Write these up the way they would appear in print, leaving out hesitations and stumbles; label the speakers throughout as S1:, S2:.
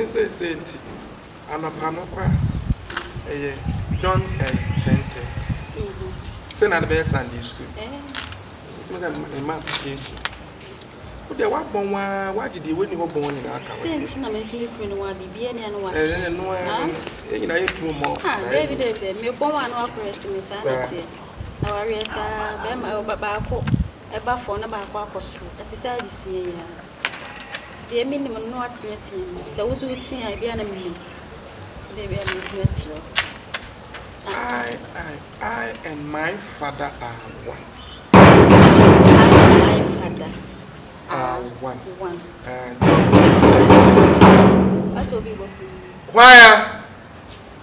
S1: Seesei nti, anɔpa no kɔ a, ɛyɛ dɔn ɛyɛ 10:30. Sɛ na de bɛyɛ Sunday school. Nti meka mma appreciation. Wo deɛ woabɔn ara, woagye deɛ wɔnni hɔ bɔn nyinaa aka ho.
S2: Sɛ nti na me nso me kunu no wa biribiara ni a na wakyerɛ.
S1: Ɛɛ no ara no, yɛn nyinaa yɛntumi mmɔ
S2: saa. Dabi dabi dabi, mebɔn a na wakɔrɛte me saa na teɛ. Awareɛ saa, bɛrima baako ɛba fam na baako akɔ soro. Ɛte sɛ adesua yi ara. Deɛ menim no na wateatea mu. Sɛ wo nso wotea a, ebia na menim. Deɛ ebia me nso mɛkyerɛ wo.
S1: I, I, I and my father are one.
S2: I and my father
S1: are one.
S2: One.
S1: And John 10:30.
S2: Asɛ obi bɔ.
S1: Why?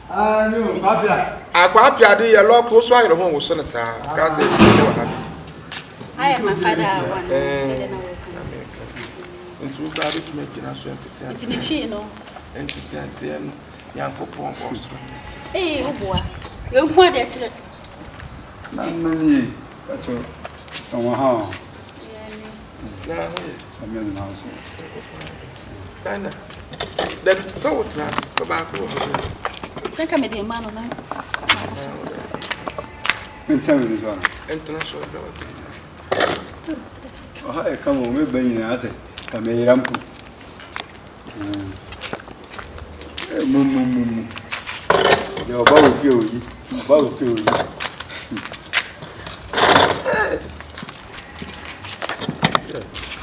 S3: Ah, no, Kwapia.
S1: Akwapia de yɛ lɔko so ayerɛ ho woso no saa. Ka sɛ bi ne wɔ ha bi.
S2: I and my father are one. Sɛ na wɔka.
S1: Nti wo koraa bɛtumi agyina so mfiti aseɛ.
S2: Nti ne twi no.
S1: Mfiti aseɛ no Nyankopɔn bɔɔ soro ne asase.
S2: Ee, wo boa. Wei nko adeɛ kyerɛ.
S3: Na nani kacho tɔn ha o.
S1: Na ho yɛ.
S3: Ɛmɛ na so.
S1: Dana. Dabi sɛ wo tena ase fa baako wɔ hɔ.
S2: Sɛ nka mede ma no na.
S3: Ntena mi so ana.
S1: Ntena so ɛbɛ wɔ tena.
S3: Ɔha yɛ kama o meba nyinaa sɛ ka meyera mpo. Mu mu mu mu. Deɛ ɔba wɔ fie oyi, ɔba wɔ fie oyi.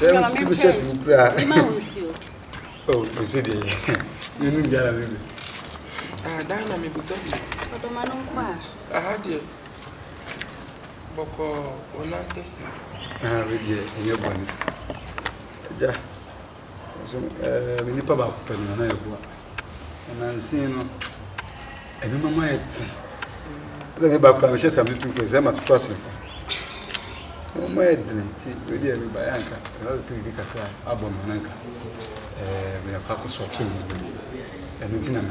S1: Ɛɛ,
S3: sɛ tu kura. Oh, nsu deɛ yɛnu biara bebe.
S1: Ah, dan na mebusa bi.
S2: Ɔdɔma no nkɔ a.
S1: Aha deɛ, bɔkɔɔ, wɔnante se.
S3: Ah, wei deɛ ɛnyɛ bɔne. Agya, nso ɛɛ me nipa baako pɛ no nana yɛboa. Nansen no, ɛnneɛma mu ayɛ te. Sɛ me ba koraa mehyɛ tam tutu kɛ sɛ ma toto ase fa. Nneɛma ayɛ dene nti wei deɛ me ba yɛ anka ɛba bɛpɛ biribi kakra abɔ me ho anka ɛɛ meyɛ kɔ akɔsɔto mu. Ɛno nti na me.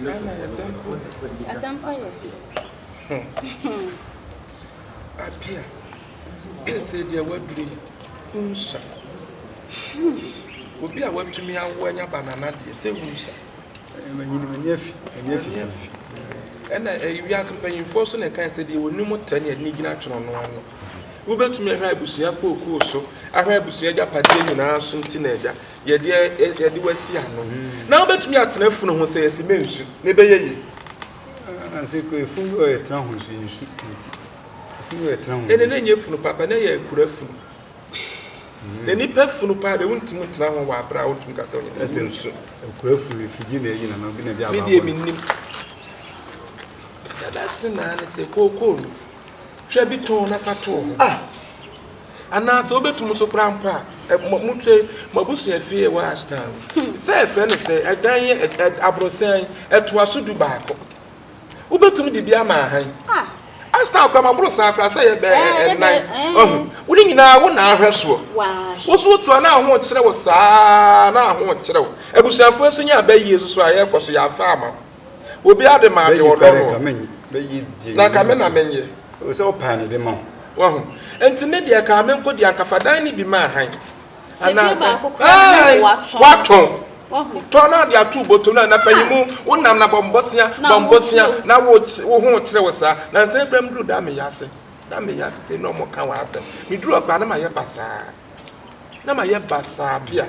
S1: Ɛna yɛ sɛmpo.
S2: Asɛmpa yɛ.
S1: Apia, seesei deɛ waduru yi, wonsua. Obi a watumi awo anya banana deɛ, sɛ wonsua.
S3: Manyini m'ani afi, m'ani afi.
S1: M'ani afi. Ɛna ɛyi wiase mpanyinfoɔ so na ɛka sɛ deɛ onim tɛ ne yɛde ne gyina twerɛ no ano. Wobɛtumi ahwɛ abusua kookoo so, ahwɛ abusua agyapadeɛ nyinaa so nti na agya yɛde yɛde wasi ano. Na wobɛtumi atena funu ho sɛ yɛsi mɛnsu na ɛbɛyɛ yie.
S3: Anse kɔ efunu bi yɛtena ho nso yɛnsu nti. Efunu bi yɛtena ho.
S1: Ɛnɛ na ɛnyɛ funu papa na ɛyɛ akura funu. Na nipa funu paa de wontumi ntena ho wɔ abere a wontumi ka sɛ ɔnyɛ dɛ nsu.
S3: Akura funu efidie na ɛyi na na obi na ɛde aba.
S1: Me deɛ mennim. The best thing naa ne sɛ kookoo no twa bi tɔn na fa too hɔ.
S3: Ah!
S1: Anaasɛ wobɛtum nso koraa mpo a motwe mo abusua fie ɛwɔ Ashtown sɛ ɛfrɛ no sɛ ɛdan yɛ aborosan ɛtoa so 11. Wobɛtumi de bi ama ahan. Ashtown koraa ma aborosan koraa sɛ yɛ bɛɛ ɛnan. Ɔho wo ne nyinaa wo na ahwɛ soɔ. Wo so wotoa na aho kyerɛ wo saa na aho kyerɛ wo. Abusuafoɔ nso nya abɛyie nso so a yɛkɔ so yɛamfa ama wo. Obi ade ma ade ɔdɔ no. Na nka me na menyɛ.
S3: Sɛ wopaa ne de ma wo.
S1: Wahu. Nti me deɛ kaa me nko deɛ anka fa dan no bi ma ahan.
S2: Sɛ fie baako koraa na
S1: Ɛɛ,
S2: watɔn.
S1: watɔn.
S2: Wahu.
S1: Tɔn na ade ato bɔtɔ na na panyin mu wonam na bɔmbɔsea
S2: Na wo
S1: bɔmbɔsea
S2: kyerɛ.
S1: na wo wo ho kyerɛ wo saa. Na nsɛn kura mduru da me yase. Da me yase sɛ na ɔmo ka wɔ asɛm. Meduru hɔ koraa na mayɛ basaa. Na mayɛ basaa pia.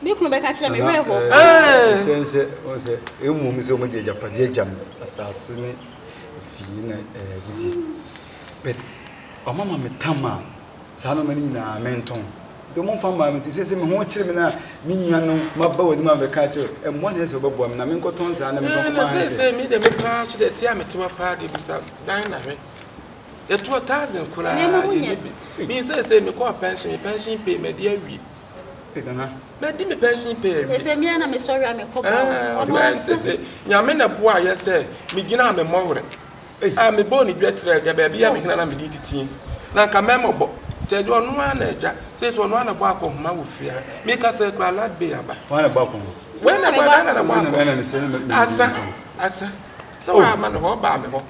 S2: Me kunu bɛka kyerɛ me werɛ hɔ.
S1: Ɛɛ.
S3: Ɛkyɛn sɛ wɔn sɛ mmom sɛ wɔn de agyapadeɛ agya me asase ne fie na ɛɛ gudie but wɔn ama me tam a saa nneɛma no nyinaa mentɔn nti wɔn mfa mmaa me nti sɛ sɛ me ho kyerɛ me na me nua no maba wɔn anim abɛka akyerɛ ɛmmoa na ɛsɛ wɔbɛboa me na menkɔtɔn saa na menkɔkɔ
S1: Ɛɛ na
S3: maa
S1: sɛ
S3: sɛ
S1: sɛ me deɛ me paa so deɛ tia me tewa paa deɛ bisa dan na hwɛ. Yɛtoɔ thousand koraa
S2: Nneɛma ho
S1: yɛ
S2: nyɛ.
S1: ne bi. Me sɛ sɛ mekɔɔ pension me pension pay madi awie.
S3: Nana.
S1: Madi me pension pay awie.
S2: Ɛsɛ mia na mesɔre a mekɔ ba.
S1: Ɛɛ
S2: Ɔno
S1: ɔbɛn
S2: asa.
S1: sɛ Nyame na boa yɛ sɛ megyina me mmɔwerɛ. A mebɔɔ ne dwa kyerɛɛ agya baabi a mehena na mede titie. Na nka mɛmɔbɔ. Nti agya ɔno ara na agya. Sɛ sɛ ɔno ara na bɔ akɔnhoma wɔ fie ha. Meka sɛ kura lad bay aba.
S3: Wɔn na bɔ akɔnhoma.
S1: Wɔn na bɔ adana na bɔ akɔnhoma. Asa asa. Sɛ wɔama ne hɔ ɔbaa me hɔ.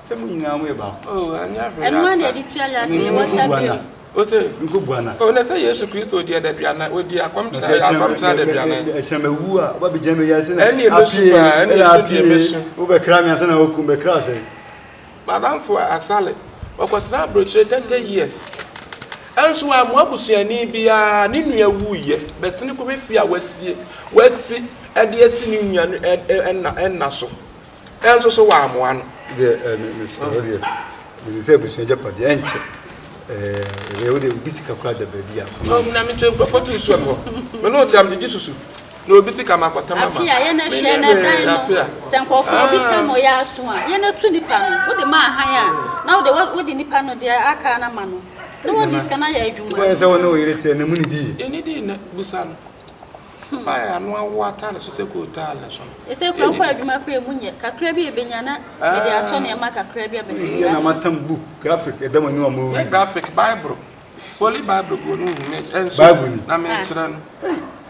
S3: Sɛ mo nyinaa mo yɛ baako.
S1: Oh, ɛnyɛ hwee
S2: Ɛno ara na
S1: asa.
S2: yɛde tua lad bay water bill.
S1: Ose.
S3: Menkɔ bu ana?
S1: O na sɛ Yesu Kristo deɛ daduanan, ɔdi akɔmkyerɛ, akɔmkyerɛ daduanan.
S3: Ɛkyerɛ mɛ wu a, woba bɛgyina me yɛ sɛ na
S1: Ɛne ɛbɛsu paa, ɛne ɛsu deɛ ɛbɛsu.
S3: Wobɛkra me ansa na wokum, bɛkra sɛ.
S1: Madamfo Asale, ɔkɔtena aburokyire 30 years. Ɛnso wammoa busuani biara, ne nua wuiɛ, bɛsene kɔhwɛ fie a wasie, wasi ɛde asi ne nua no ɛna ɛna so. Ɛnso so wammoa no.
S3: Deɛ ɛ me mesrɛ wo deɛ, menim sɛ abusua agyapadeɛ ɛnkyɛ. Ɛɛ wo deɛ obi sika koraa da baabi a.
S1: No na me kyerɛ nkurɔfoɔ to nsuo no hɔ. Me ne ɔte a megyegye susu. Na obi sika ma akɔtɛm ama.
S2: Apia yɛn ahwɛ na dan no sɛ nkurɔfoɔ obi ka ma ɔyɛ aso a yɛn atu nipa no wode ma ahan a na wode wode nipa no deɛ aka no ama no na wɔde sika no ayɛ adwuma.
S3: Wobɛyɛ sɛ wo ne wo yere te na mu ne di.
S1: Yɛne di nnɛ busa no. Bae ano awo atare so sɛ kootaa ne so no.
S2: Ɛsɛ kura kɔ adwuma kura emu nyɛ kakra bi ebenya na mede atɔ nneɛma kakra bi aba fie.
S3: Yɛ na matam book graphic ɛda mo anim a mo.
S1: Yɛ graphic bible holy bible gu no hu me ɛnso
S3: Bible ni.
S1: na menkyerɛ no.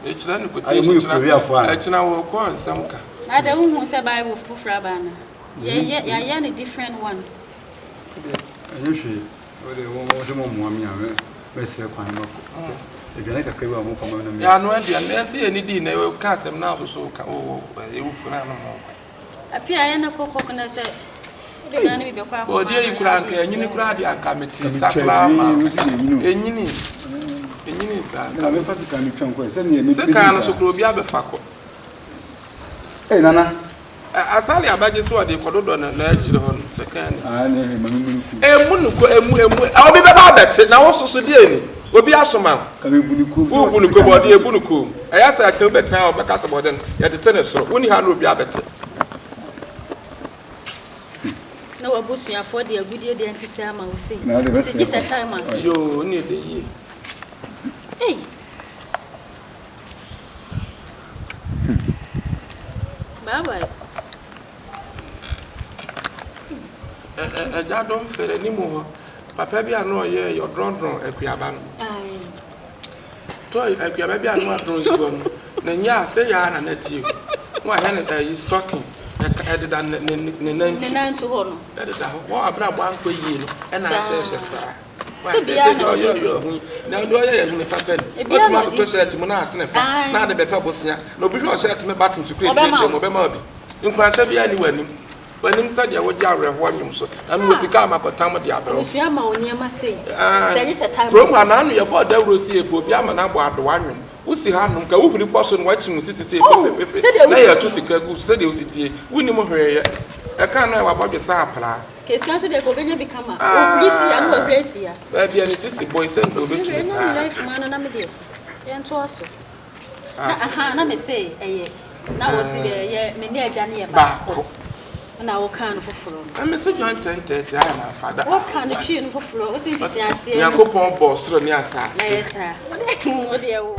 S1: Mekyerɛ no
S3: Ayɛ mo
S1: quotation
S3: yɛ
S1: kyerɛ
S3: Koreafoɔ ana?
S1: ɛkyena wɔkɔ nsɛm ka.
S2: Na adɛ wohu sɛ bible foforɔ aba ana? Yɛyɛ yɛayɛ no different one.
S3: Ɛnyɛ hwee. Wo de wo wo sɛ mo mmoa me a mɛsrɛ kwan makɔ. Aduane kakra bi a mo fa ma na me.
S1: Yɛ ano aduane na ɛsɛ yɛ ne di na ɛka asɛm na asoso ka o ɛwɔ funu ano mo kwan.
S2: Apia yɛ ne kɔ kɔ na sɛ wode dan no bi bɛkɔ akɔ.
S1: Ɔde ayi kura anka ɛnyini kura de anka me ti sa kura ma. Ɛnyini ɛnyini saa.
S3: Na mefa sika no twa nkɔ sɛ ne me.
S1: Sika no so kura obi abɛfa kɔ.
S3: Hey nana.
S1: Asale abɛgye so ɔde kɔdodɔ na n'akyire hɔ no sɛkɛn ni.
S3: Ah ne ma me mu
S1: ku. Emu no ko emu emu obi bɛba abɛte na wo soso deɛ ni obi asoma wo.
S3: Ka me bu ne kom.
S1: Wo bu ne kom ɔde ebu ne kom. Ɛyɛ sɛ akyerɛ wobɛtena hɔ bɛka sɛ bɔde no yɛtete ne soro woni ha na obi abɛte.
S2: Na wabusuafoɔ de agudie deɛ nte sɛ ama wo sei. Sɛ gye sɛ time aso.
S1: Yoo ne ɛdɛ yie.
S2: Ei. Bye bye.
S1: Ɛgya dɔm fɛrɛ anim hɔ. Papa bi a na ɔyɛ yɛ ɔdrɔndrɔn akuaba no. Tɔ akuaba bi a na wadrɔn nsuo no. Na nyɛ a sɛ yɛ a na na tie. Na wayɛ no ɛyi stocking. Ɛdeda ne ne ne nantu.
S2: Ne nantu hɔ no.
S1: Ɛdeda hɔ. Wɔn abrabɔ ankɔ yie no ɛna ahyɛhyɛ saa.
S2: Sɛ bia na
S1: ɔyɛ ɔyɛ ɔho yi na ɔde ɔyɛ yɛ hene papa ni ɔtumi atoto shirt mu na asene fa na ade bɛpɛ bosea na obi hwɛ ɔshirt mu batem so kura etuatua mu ɔbɛma obi nkuranhyɛ biara ni w'anim w'anim sɛdeɛ wogye awerɛhoɔ nnwom so na mewɔ sika a makɔtam de abrɛ wo
S2: abusua ma wo nneɛma sei sɛ ɛnyɛ sɛ time
S1: kurom ha naano yɛbɔɔ dawuro si epo obi ama no abɔ adowa nnwom wosi ha nom ka wohuri kɔ so no wakyi wo sisi sei fefefefe na yɛto sika gu so sɛdeɛ wosi tie wonim hwee yɛ ɛka no a wabɔdwe sɛ apraa
S2: Kesia nso deɛ obenya bi kama. Ohuri si ya na wahuri asi ya.
S1: Baabi a ne sisi bɔ sɛ nka obetumi
S2: paa. Na ne life mu ano na me deɛ yɛntoa so. Na aha na me se ɛyɛ na wɔsi deɛ ɛyɛ me ne agya no yɛ baako. Na wɔkaa no foforɔ no.
S1: Na me se John 10:30 ayɛ na afada.
S2: Wɔkaa no twi no foforɔ wosi mfiti aseɛ.
S1: Nyankopɔn bɔɔ soro ne asase.
S2: Na yɛ saa. Wo deɛ wo.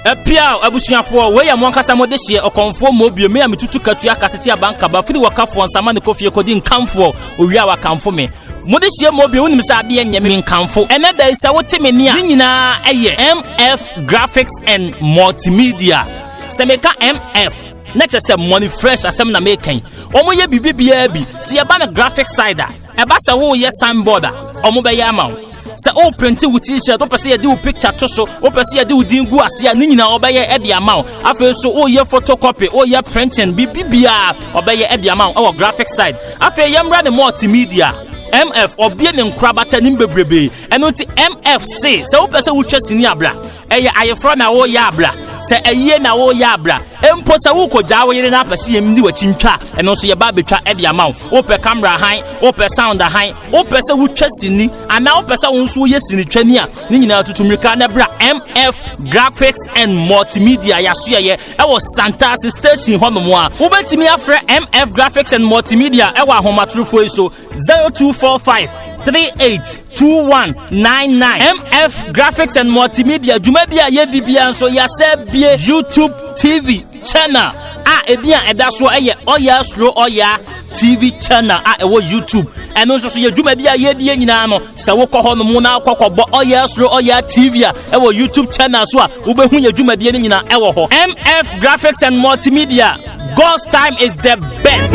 S4: Apiaw, abusuafoɔ, wei yɛ mo ankasa mo dehyeɛ, ɔkɔmfoɔ mmɔ bio, me a metutu katua ka tete abankaba, firi wɔkafoɔ nsama ne kɔfie kɔdi nkamfoɔ, owia wakamfo me. Mo dehyeɛ mmɔ bio, wonim sɛ adeɛ nyɛ me nkamfo. Ɛnɛ da yi sɛ wote me nne a, ne nyinaa ɛyɛ MF Graphics and Multimedia. Sɛ meka MF, na kyerɛ sɛ Money Fresh asɛm na meka yi. Wɔn yɛ biribi biara bi. Sɛ yɛba no graphic side a, Ɛba sɛ woreyɛ signboard a, wɔbɛyɛ ama wo. Sɛ woreprinte wo t-shirt, wopɛ sɛ yɛde wo picture to so, wopɛ sɛ yɛde wo din gu ase a, ne nyinaa wɔbɛyɛ de ama wo. Afei nso woreyɛ photocopy, woreyɛ printing, biribi biara wɔbɛyɛ de ama wo wɔ graphic side. Afei yɛmmra ne multimedia. MF, ɔbie ne nkorabata nim bebrebe. Ɛno nti MF se sɛ wopɛ sɛ wotwa sini abra, ɛyɛ ayeforɔ na woyɛ abra, sɛ ayie na woyɛ abra, mpo sɛ wokɔgyaa wo yere na apɛ sɛ yɛmdi w'akyi ntwa a, ɛno nso yɛba abɛtwa de ama wo. Wopɛ camera hann, wopɛ sound hann, wopɛ sɛ wotwa sini anaa wopɛ sɛ wo nso woyɛ sinitwani a, ne nyinaa tutu mmirika na bra MF Graphics and Multimedia yɛasoɛyɛ ɛwɔ Santase Station hɔnom a. Wobɛtumi afrɛ MF Graphics and Multimedia ɛwɔ ahomatorofoɔ yi so 0245 38 2199. MF Graphics and Multimedia dwuma bi a yɛdi biara nso yɛasɛ bie YouTube TV channel a ebi a ɛda soɔ ɛyɛ Ɔyaa Suro Ɔyaa TV channel a ɛwɔ YouTube. Ɛno nso so yɛ dwuma bi a yɛdie nyinaa no sɛ wokɔ hɔ nom na wokɔkɔbɔ Ɔyaa Suro Ɔyaa TV a ɛwɔ YouTube channel so a wobɛhu yɛ dwumadie no nyinaa ɛwɔ hɔ. MF Graphics and Multimedia, God's time is the best.